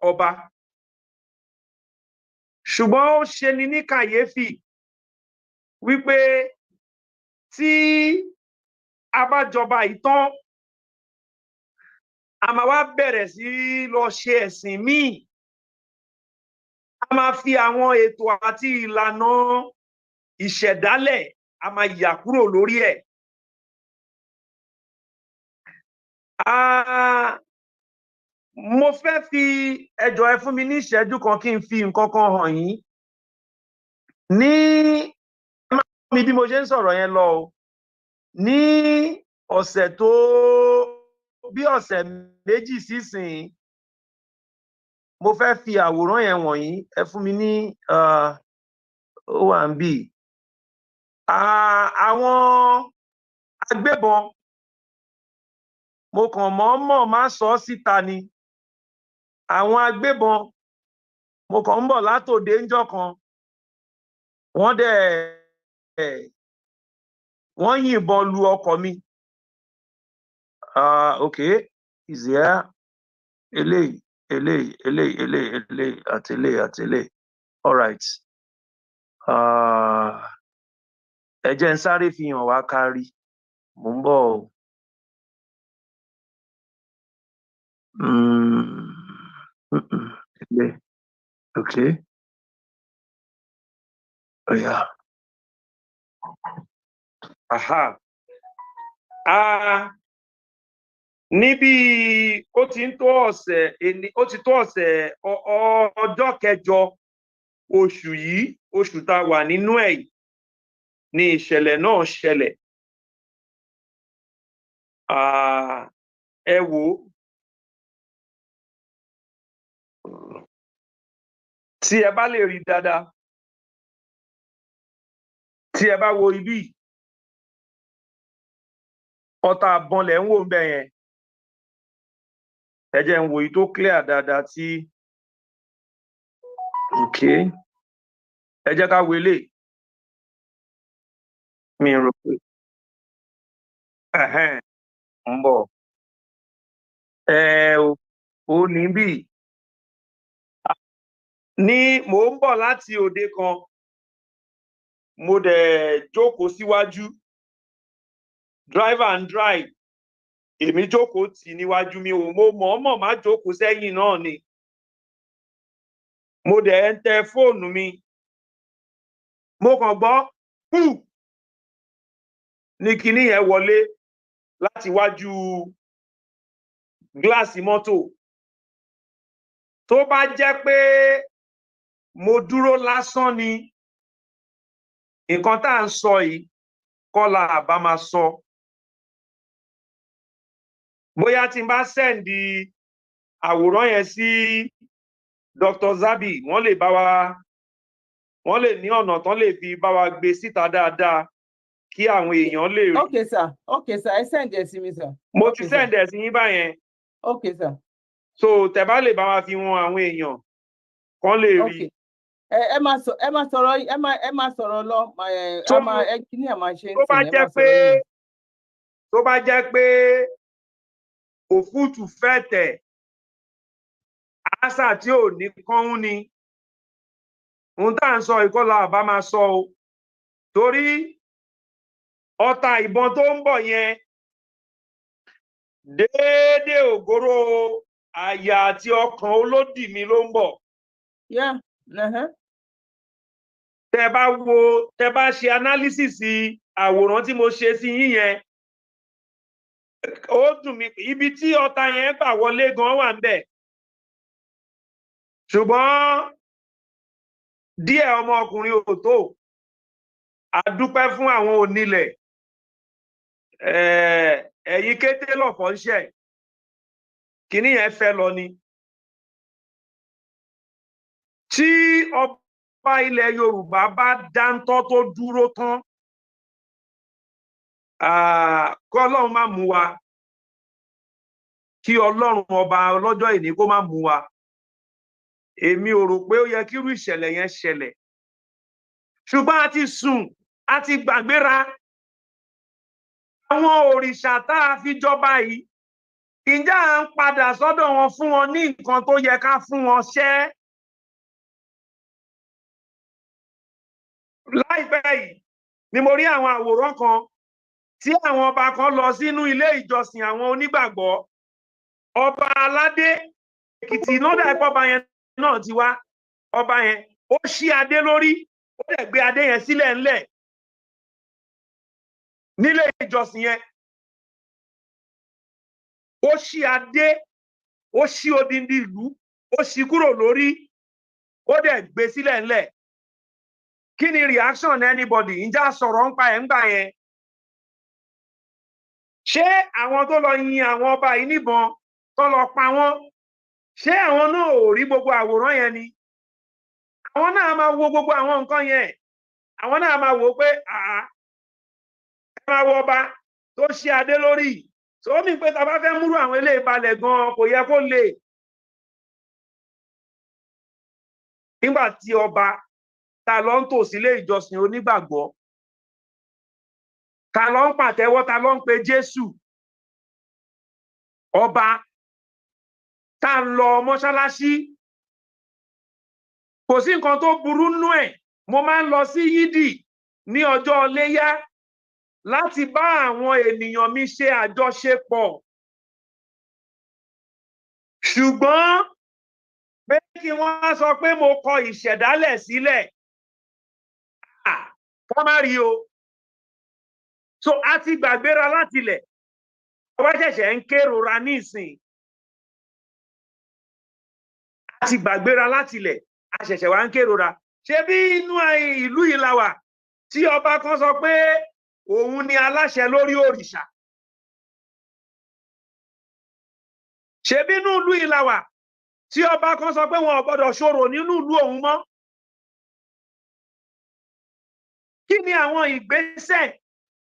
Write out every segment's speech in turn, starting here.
Ọba. Ṣùgbọ́n ó ṣeni ní kàyéfì wípé tí a bá jọba yìí tán, a máa wá bẹ̀rẹ̀ sí lọ ṣe ẹ̀sìn míì, a máa fi àwọn ètò àti ìlànà ìṣẹ̀dálẹ̀, a máa yà kúrò lórí ẹ̀. Ah, mo fẹ́ fi ẹjọ́ ẹ fún mi ní ìṣẹ́jú kan kí n fi nǹkan kan hàn yín ní ẹ máa gbọ́ mi bí mo ṣe ń sọ̀rọ̀ yẹn lọ o. Ní ọ̀sẹ̀ tó bí ọ̀sẹ̀ 2 sísìn, mo fẹ́ fi àwòrán yẹn wọ̀nyí. Ẹ fún mi ní ó wà ń bì. Àwọn agbébọn, mo kàn mọ̀ọ́mọ̀ má sọ ọ́ síta ni. Àwọn agbébọn, mo kàn ń bọ̀ látòde ńjọ́ kan, wọ́n dẹ̀ wọ́n yìnbọn lu ọkọ̀ mi. Okay, is here. Eléyìí, eléyìí, eléyìí, eléyìí, eléyìí àti eléyìí àti eléyìí. All right. Ẹ jẹ́ n sáré fi hàn wá kárí. Mò ń bọ̀ o. Eléyìí. Okay. Oh, yeah. Aha. Ah, níbi ó ti ń tó ọ̀sẹ̀ ẹni, ó ti tó ọ̀sẹ̀ ọjọ́ 8 oṣù yìí, oṣù tá a wà nínú ẹ̀ yìí, ni ìṣẹ̀lẹ̀ náà ṣẹlẹ̀. Ah, ẹ wò ó. Tí ẹ bá lè rí dáadáa, tí ẹ bá wo ibí, ọta àbọn lẹ̀ ń wò ń bẹ̀ yẹn. Ẹ jẹ́ n wò yìí tó clear dáadáa tí. Okay. Ẹ jẹ́ ká wo eléyìí. Mi rò pé. Ẹ̀hẹ́n, ń bọ̀. Ẹ o, ó ní bí. Ní mò ń bọ̀ láti òde kan, mo dẹ̀ jókòó síwájú. Driver ń drive, èmi jókòó tì níwájú. Mi ò, mo mọ̀ọ́mọ̀ má jókòó sẹ́yìn náà ni. Mo dẹ̀ ń tẹ fóònù mi. Mo kàn gbọ́ pù ní kinní yẹn wọlé láti wájú gíláàsì mọ́tò. Tó bá jẹ́ pé mo dúró lásán ni, nǹkan tá à ń sọ yìí kọ́ la àbá máa sọ. Bóyá tí n bá send àwòrán yẹn sí Dr. Zabi, wọ́n lè bá wa, wọ́n lè ní ọ̀nà tán lè fi bá wa gbé síta dáadáa kí àwọn èèyàn lè rí. Okay sir, okay sir, ẹ send ẹ sí mi, sir. Mo ti Okay, sir. send ẹ̀ sí yín báyẹn. Okay sir. So tẹ́ bá lè bá wa fi wọn àwọn èèyàn kán lè rí. Okay, ẹ máa sọ̀rọ̀, ẹ máa sọ̀rọ̀ lọ, ẹ máa ẹ kí ni ẹ máa ṣe ń Tó bá sìn, ẹ jẹ́ máa pé sọ̀rọ̀ yín. Tó bá jẹ́ pé òfútù fẹ́ tẹ̀ àṣà tí ò ní kọ́hún ni ohun tá à ń sọ, ìkọlà àbá máa sọ o, torí ọta ìbọn tó ń bọ̀ yẹn déédéé ògóró àyà àti ọkàn olódì mi ló ń bọ̀. Tẹ bá wo, tẹ bá ṣe analysis àwòrán tí mo ṣe sí yín yẹn, ó dùn mí. Ibi tí ọta yẹn gbà wọlé gan wà ń bẹ̀, ṣùgbọ́n díẹ̀ ọmọkùnrin ò tó. A dúpẹ́ fún àwọn onílẹ̀. Ẹ̀yin kété lọ̀fọ̀ ń ṣẹ̀, kíní yẹn fẹ́ lọ ni. Tí ọba ilẹ̀ Yorùbá bá dáńtọ́ tó dúró tán, kọ́ Ọlọ́run má mú wa, kí Ọlọ́run ọba ọlọ́jọ́ ìní kó má mú wa. Èmi ò rò pé ó yẹ kí irú ìṣẹ̀lẹ̀ yẹn ṣẹlẹ̀, ṣùgbọ́n a ti sùn, a ti gbàgbéra àwọn òrìṣà tá a fi jọba yìí. Ǹjẹ́ à ń padà sọ́dọ̀ wọn fún wọn ní nǹkan tó yẹ ká fún wọn ṣẹ́? Láìpẹ́ yìí ni mo rí àwọn àwòrán kan tí àwọn ọba kan lọ sínú ilé ìjọsìn àwọn onígbàgbọ́. Ọba aládé Èkìtì lọ́dà ẹ̀kọ́, ọba yẹn náà ti wá. Ọba yẹn, ó ṣí adé lórí, ó dẹ̀ gbé adé yẹn sílẹ̀ ńlẹ̀ nílé ìjọsìn yẹn. Ó ṣí adé, ó ṣí odindi ìlú, ó ṣí kúrò lórí, ó dẹ̀ gbé sílẹ̀ ńlẹ̀. Kí ni reaction anybody? Ǹjẹ́ a sọ̀rọ̀ ń pa ẹ̀ ń gbà yẹn? Ṣé àwọn tó lọ yin àwọn ọba yìí níbọn, tó lọ pa wọ́n, ṣé àwọn náà ò rí gbogbo àwòrán yẹn ni? Àwọn náà máa wo gbogbo àwọn nǹkan yẹn. Àwọn náà máa wò ó pé àá, ẹ máa wo ọba tó ṣe adé lórí tó mi pé tá a bá fẹ́ múrú àwọn eléyìí balẹ̀ gan-an, kò yẹ kó lè. Nígbà tí ọba ta lọ ń tò sílé ìjọsìn onígbàgbọ́, ta lọ ń pàtẹ́wọ́, ta lọ ń pe Jésù, ọba tá ń lọ mọ́ṣáláṣí, kò sí nǹkan tó burú nú ẹ̀. Mo máa ń lọ sí yídì ní ọjọ́ léyá láti bá àwọn ènìyàn mi ṣe àjọṣepọ̀, ṣùgbọ́n pé kí wọ́n sọ pé mo kọ ìṣẹ̀dálẹ̀ sílẹ̀, ká má rí o. So a ti gbàgbéra láti ilẹ̀, ọba ṣẹ̀ṣẹ̀ ń kérora nísìn. A ti gbàgbéra láti ilẹ̀, a ṣẹ̀ṣẹ̀ wá ń kérora. Ṣé bí inú ìlú yìí la wà tí ọba kan sọ pé òun ni aláṣẹ lórí òrìṣà? Ṣé bí inú ìlú yìí la wà tí ọba kan sọ pé wọn ò gbọdọ̀ ṣorò nínú ìlú òun mọ́? Kí ni àwọn ìgbésẹ̀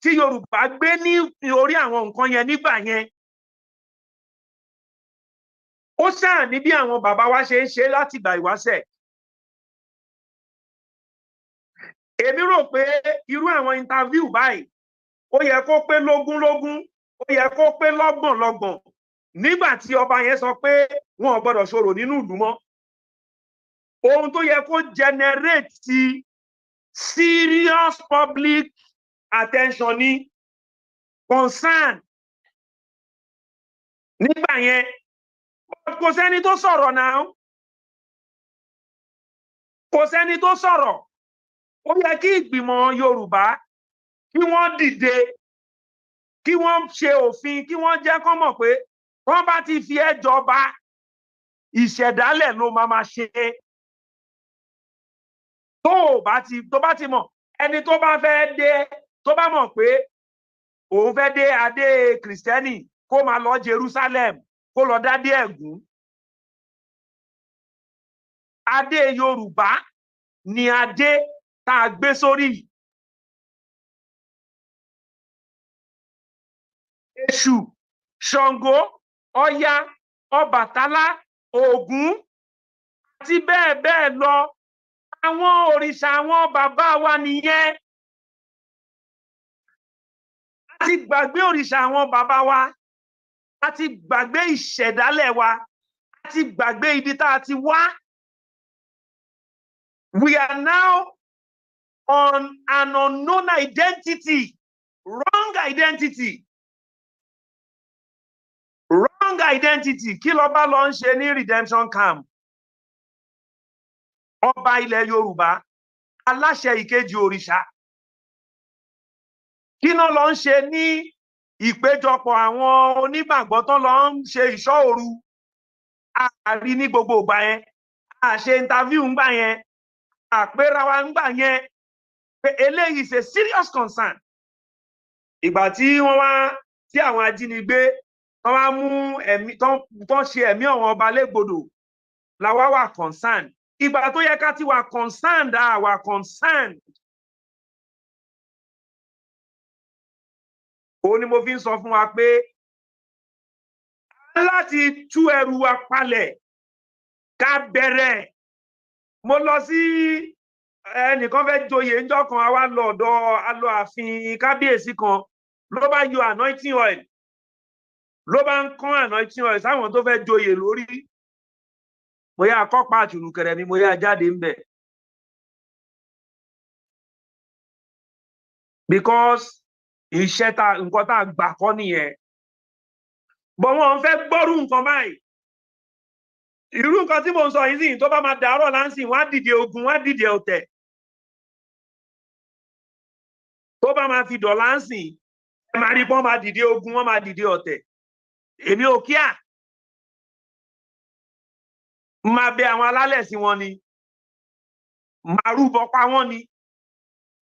tí Yorùbá gbé ní orí àwọn nǹkan yẹn nígbà yẹn? Ó ṣáà ní bí àwọn bàbá wa ṣe ń ṣe láti ìgbà ìwáṣẹ̀. Èmi rò pé irú àwọn interview báyìí, ó yẹ kó pé lógúnlógún, ó yẹ kó pé lọ́gbọ̀nlọ́gbọ̀n nígbà tí ọba yẹn sọ pé wọn ò gbọdọ̀ ṣorò nínú ìlú mọ́. Ohun tó yẹ kó generate serious public attention ni concern nígbà yẹn. Kò sẹ́ni tó sọ̀rọ̀ náà, kò sẹ́ni tó sọ̀rọ̀. Ó yẹ kí ìgbìmọ̀ Yorùbá kí wọ́n dìde, kí wọ́n ṣe òfin, kí wọ́n jẹ́ kán mọ̀ pé wọ́n bá ti fi ẹ́ jọba, ìṣẹ̀dálẹ̀ ló máa máa ṣe. Tó o bá ti, tó bá ti mọ̀, ẹni tó bá fẹ́ dé, tó bá mọ̀ pé òun fẹ́ dé adé Kìrìsìtẹ́nì, kó máa lọ Jerusalem, kó lọ dádé ẹ̀gún. Adé Yorùbá ni adé tá a gbé sórí yìí. Èṣù, Ṣàngó, Ọya, Ọbàtálá, Ògún àti bẹ́ẹ̀ bẹ́ẹ̀ lọ, àwọn òrìṣà àwọn bàbá wa nìyẹn. A ti gbàgbé òrìṣà àwọn bàbá wa, a ti gbàgbé ìṣẹ̀dálẹ̀ wa, a ti gbàgbé ibi tá a ti wá. We are now on an unknown identity, wrong identity, wrong identity. Kí lọ́ba lọ ń ṣe ní redemption camp? Ọba ilẹ̀ Yorùbá, aláṣẹ ìkejì òrìṣà, kí náà lọ ń ṣe ní ìpéjọpọ̀ àwọn onígbàgbọ́ tó lọ ń ṣe ìṣọ́ òru? Àárí ní gbogbo ìgbà yẹn, a ṣe interview ńgbà yẹn, àpérà wa ńgbà yẹn pé eléyìí is a serious concern. Ìgbà tí wọ́n wá, tí àwọn ajínigbé tó wá mú ẹ̀mí, tó ń ṣe ẹ̀mí àwọn ọba légbodò, la wá wà concerned. Ìgbà tó yẹ ká ti wà concerned, a wà concerned. Òun ni mo fi ń sọ fún wa pé láti tú ẹrù wa palẹ̀ ká bẹ̀rẹ̀. Mo lọ sí ẹnìkan fẹ́ joyè ńjọ́ kan, a wá lọ ọ̀dọ̀, a lọ ààfin kábíyèsí kan, ló bá yọ anointing oil. Ló bá ń kán anointing oil sáwọn tó fẹ́ joyè lórí. Mo yá kọ́pá àtìrùkẹ̀rẹ̀ mi, mo yá jáde ń bẹ̀. Because iṣẹ́ ta, nǹkan tá a gbà kọ́ nìyẹn. But wọn fẹ́ gbọ́rú nǹkan báyìí. Irú nǹkan tí mò ń sọ yìí sì, tó bá máa dàárọ̀ láǹsìn, wọ́n á dìde ogun, wọ́n á dìde ọ̀tẹ̀. Tó bá máa fi dọ̀là ń sìn, ẹ máa rí pé wọ́n máa dìde ogun, wọ́n máa dìde ọ̀tẹ̀. Èmi ò kíá. Máa bẹ àwọn alálẹ̀ sí wọn ni, máa rúbọ pa wọ́n ni.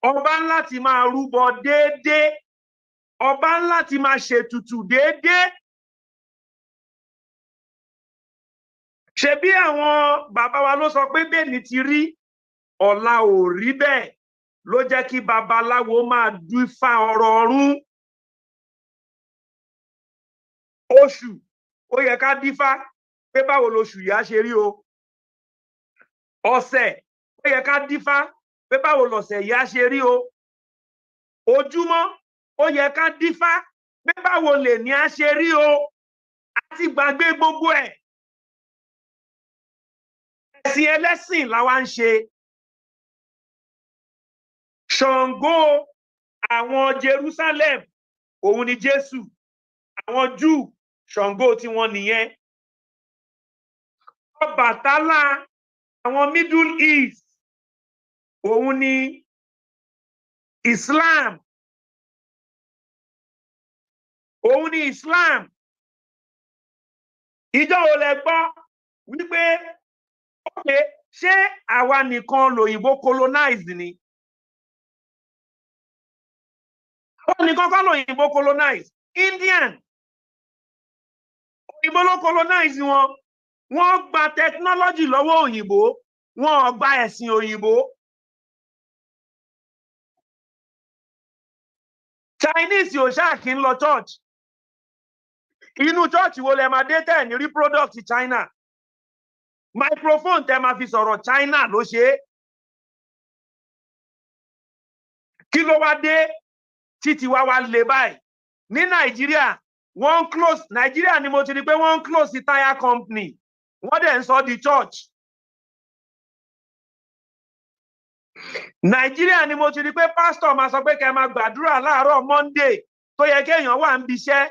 Ọba ńlá ti máa rúbọ déédéé, ọba ńlá ti máa ṣètùtù déédéé. Ṣebí àwọn bàbá wa ló sọ pé bẹ́ẹ̀ ni ti rí, ọ̀la ò rí bẹ́ẹ̀, ló jẹ́ kí babaláwo máa dúfá ọ̀rọ̀ ọ̀run. Oṣù ó yẹ ká dífá pé báwo loṣù yìí á ṣe rí o. Ọ̀sẹ̀ ó yẹ ká dífá pé báwo lọ̀sẹ̀ yìí á ṣe rí o. Ojúmọ́ ó yẹ ká dífá pé báwo lè ní á ṣe rí o. A ti gbàgbé gbogbo ẹ̀. Ẹ̀sìn ẹlẹ́sìn làwa ń ṣe. Ṣàngó àwọn Jerusalem òun ni Jésù, àwọn Júù Ṣàngó tiwọn nìyẹn. Ọbàtálá àwọn Middle East òun ni Islam, òun ni Islam. Ìjọ wo lẹ gbọ́ wípé ókè, ṣé àwa nìkan lòyìnbó colonize ni? Àwa nìkan kọ́ lòyìnbó colonize. Indian òyìnbó ló colonize wọn. Wọ́n gba technology lọ́wọ́ òyìnbó, wọ́n ò gba ẹ̀sìn òyìnbó. Chinese ò ṣáà kí ń lọ church. Inú church wo lẹ máa dé tẹ̀ ní rí product China? Microphone tẹ máa fi sọ̀rọ̀, China ló ṣe é. Kí ló wá dé títí wá wá lè báyìí? Ní Nàìjíríà, wọ́n ń close. Nàìjíríà ni mo ti rí pé wọ́n ń close the tire company, wọ́n dẹ̀ ń sọ di church. Nàìjíríà ni mo ti rí pé pásítọ̀ máa sọ pé kẹ́ máa gbàdúrà láàárọ̀ Monday tó yẹ kéèyàn wà ń biṣẹ́.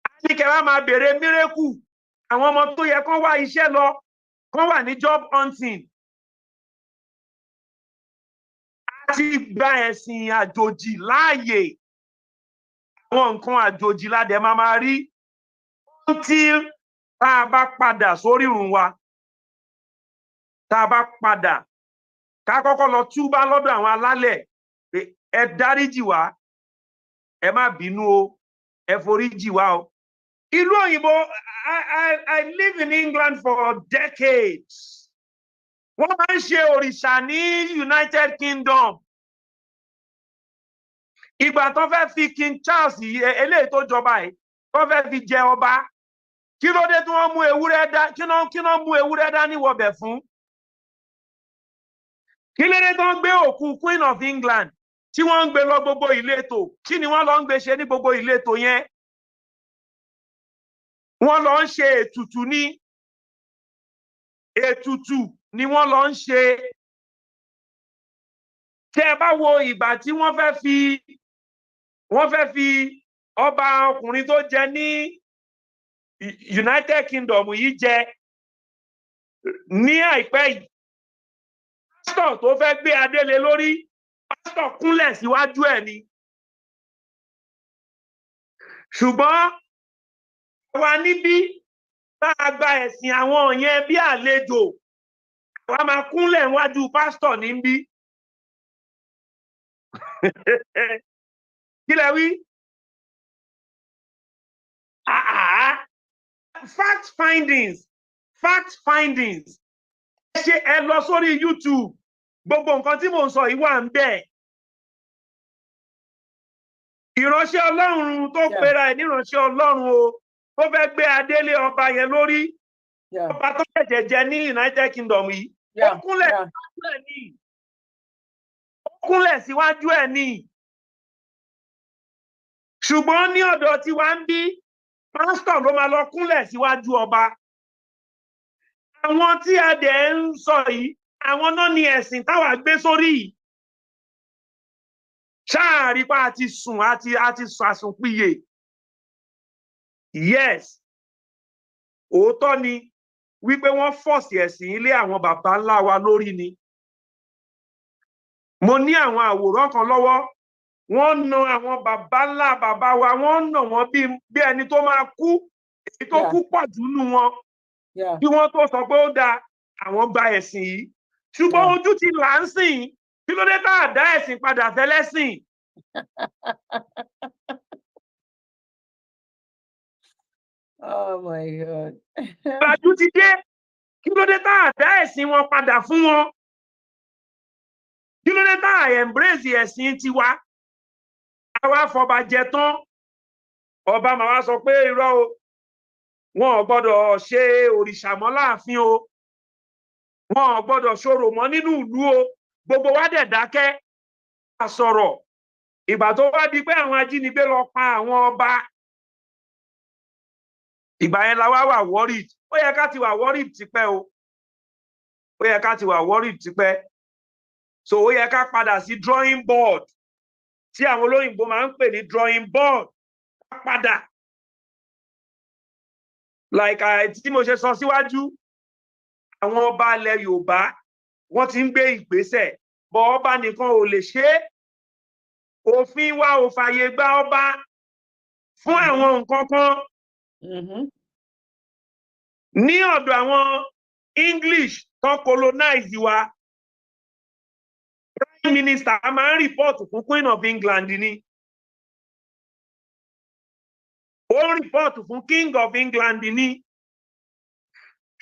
Á ní kẹ́ wá máa béèrè miracle. Àwọn ọmọ tó yẹ kán wá iṣẹ́ lọ, kán wà ní job hunting. A ti gba ẹ̀sìn àjòjì láàyè. Àwọn nǹkan àjòjì la dẹ̀ máa máa rí until tá a bá padà sórí ìrun wa. Tá a bá padà, ká kọ́kọ́ lọ túbá lọ́dọ̀ àwọn alálẹ̀ pé ẹ dáríjì wá, ẹ má bínú o, ẹ foríjì wá o. Ìlú òyìnbó, I live in England for decades. Wọ́n máa ń ṣe òrìṣà ní United Kingdom. Ìgbà tó fẹ́ fi King Charles yìí, eléyìí tó jọba yìí, tó fẹ́ fi jẹ ọba, kí ló dé tí wọ́n mú ewúrẹ́ dá, kí náà mú ewúrẹ́ dání wọbẹ̀ fún? Kí ló dé tí wọ́n gbé òkú Queen of England tí wọ́n ń gbé lọ gbogbo ìletò? Kí ni wọ́n lọ ń gbé ṣe ní gbogbo ìletò yẹn? Wọ́n lọ ń ṣe ètùtù ní, ètùtù ni wọ́n lọ ń ṣe. Tẹ́ ẹ bá wo ìgbà tí wọ́n fẹ́ fi ọba ọkùnrin tó jẹ ní United Kingdom yìí jẹ ní àìpẹ́ yìí, pásítọ̀ tó fẹ́ gbé adé lé lórí, pásítọ̀ kúnlẹ̀ síwájú ẹ̀ ni. Ṣùgbọ́n àwa níbí tá a gba ẹ̀sìn àwọn yẹn bí àlejò, àwa máa kúnlẹ̀ níwájú pásítọ̀ níbí. Kí lẹ wí? Fact findings, fact findings. Ẹ ṣe ẹ lọ sórí YouTube, gbogbo nǹkan tí mò ń sọ yìí wà ń bẹ̀. Ìránṣẹ́ Ọlọ́run tó pera ẹ̀ níránṣẹ́ Ọlọ́run o, tó fẹ́ gbé adélé ọba yẹn lórí, ọba tó ṣẹ̀ṣẹ̀ jẹ ní United Kingdom yìí, ó kúnlẹ̀ síwájú ẹ̀ ní. Ó kúnlẹ̀ síwájú ẹ̀ ní. Ṣùgbọ́n ní ọ̀dọ̀ tiwa ń bí, pásítọ̀ ló máa lọ kúnlẹ̀ síwájú ọba. Àwọn tí a dẹ̀ ń sọ yìí, àwọn náà ni ẹ̀sìn táwa gbé sórí yìí. Ṣáàrí pa àti sùn àti sùn àsùnpìyè. Yes, òótọ́ ni wípé wọ́n force ẹ̀sìn ilé àwọn bàbá ńlá wa lórí ni. Mo ní àwọn àwòrán kan lọ́wọ́. Wọ́n na àwọn bàbá ńlá bàbá wa, wọ́n nà wọ́n bí ẹni tó máa kú, èyí tó kú pọ̀ jù nù wọn, kí wọ́n tó sọ pé ó dáa, àwọn gba ẹ̀sìn yìí. Ṣùgbọ́n ojú ti là ń sìn. Kí ló dé tá a dá ẹ̀sìn padà fẹ́lẹ́sìn? Oh my God. Ìlàjú ti dé. Kí ló dé tá a dá ẹ̀sìn wọn padà fún wọn? Kí ló dé tá a embrace ẹ̀sìn tiwa? Àwa fọba jẹ tán, ọba màá wá sọ pé irọ́ o, wọn ò gbọ́dọ̀ ṣe òrìṣà mọ́ láàfin o, wọn ò gbọ́dọ̀ ṣorò mọ́ nínú ìlú o. Gbogbo wa dẹ̀ dákẹ́, a sọ̀rọ̀. Ìgbà tó wá di pé àwọn ajínigbé lọ pa àwọn ọba, ìgbà yẹn la wá wà worried. Ó yẹ ká ti wà worried tipẹ́ o, ó yẹ ká ti wà worried tipẹ́. So ó yẹ ká padà sí drawing board, tí àwọn olóyìnbó máa ń pè ní drawing board. Ká padà, like tí mo ṣe sọ síwájú, àwọn ọba ilẹ̀ Yorùbá, wọ́n ti ń gbé ìgbésẹ̀ bọ́. Ọba nìkan ò lè ṣe é. Òfin wa ò fàyè gba ọba fún àwọn nǹkan kan. Ní ọ̀dọ̀ àwọn English tó colonize wa, prime minister máa ń report fún Queen of England ni, ó ń report fún King of England ni.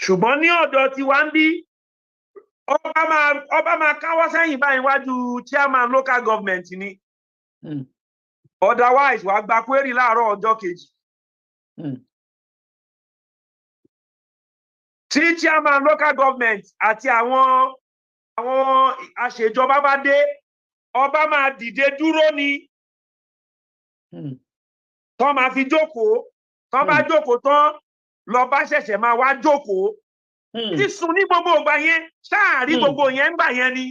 Ṣùgbọ́n ní ọ̀dọ̀ tiwa ń bí, ọba máa káwọ́ sẹ́yìn báyìí wájú chairman local government ni. Otherwise, wàá gba query láàárọ̀ ọjọ́ kejì. Tí chairman local government àti àwọn àṣejọba bá dé, ọba máa dìde dúró ni tọ́ máa fi jókòó. Tọ́ bá jókòó tán, lọ́ba ṣẹ̀ṣẹ̀ máa wá jókòó. Ti sùn ní gbogbo ìgbà yẹn ṣáàrí gbogbo yẹn ń gbà yẹn ni.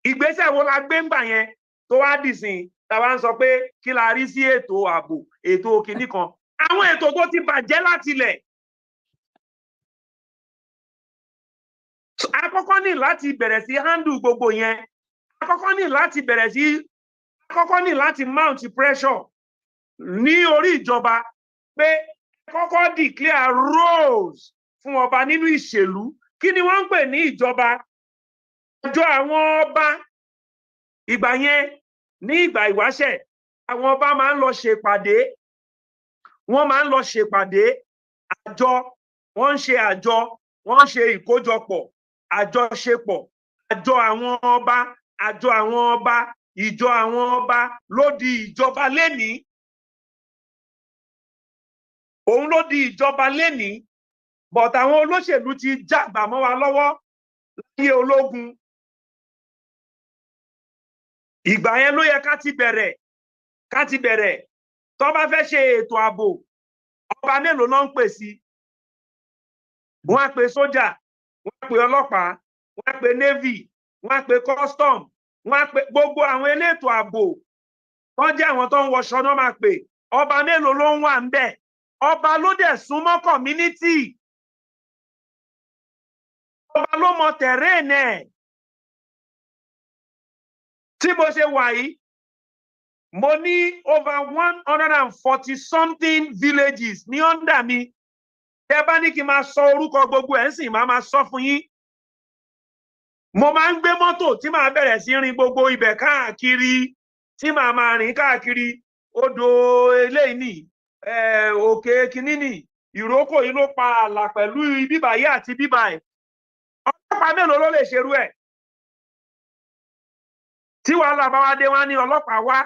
Ìgbésẹ̀ wo la gbé ń gbà yẹn tó wá dìsìn táwa ń sọ pé kí la rí sí ètò ààbò, ètò kìíní kan, àwọn ètò tó ti bàjẹ́ láti ilẹ̀? Àkọ́kọ́ ní láti bẹ̀rẹ̀ sí handle gbogbo yẹn. Àkọ́kọ́ ní láti mount pressure ní orí ìjọba pé kọ́kọ́ declare roles fún ọba nínú ìṣèlú. Kí ni wọ́n ń pè ní ìjọba? Àjọ àwọn ọba ìgbà yẹn, ní ìgbà ìwáṣẹ̀, àwọn ọba máa ń lọ ṣèpàdé. Wọ́n máa ń lọ ṣèpàdé àjọ, wọ́n ń ṣe àjọ, wọ́n ń ṣe ìkójọpọ̀, àjọṣepọ̀, àjọ àwọn ọba, àjọ àwọn ọba, ìjọ àwọn ọba ló di ìjọba lénìí. Òun ló di ìjọba lénìí, but àwọn olóṣèlú ti jàgbà mọ́ wa lọ́wọ́ láyé ológun. Ìgbà yẹn ló yẹ ká ti bẹ̀rẹ̀. Tó bá fẹ́ ṣe ètò ààbò, ọba mélòó náà ń pè sí? Wọ́n á pe sójà, wọ́n á pe ọlọ́pàá, wọ́n á pe navy, wọ́n á pe custom, wọ́n á pe gbogbo àwọn elétò ààbò tó jẹ́ àwọn tó ń wọṣọ náà máa pè. Ọba mélòó ló ń wà ń bẹ̀? Ọba ló dẹ̀ súnmọ́ community, ọba ló mọ terrain ẹ̀. Tí mo ṣe wà yìí, mo ní over 140 something villages ní under mi. Tẹ bá ní kí n máa sọ orúkọ gbogbo ẹ̀ ń sìn, máa sọ fún yín. Mo máa ń gbé mọ́tò tí màá bẹ̀rẹ̀ sí rin gbogbo ibẹ̀ káàkiri, tí màá máa rìn káàkiri. Odò eléyìí nì, òkè kínní nì, ìrókò yìí ló pa ààlà pẹ̀lú bíbà yìí àti bíbà yìí. Ọlọ́pàá mélòó ló lè ṣerú ẹ̀? Tí wàhálà bá wá dé, wá ní ọlọ́pàá wá.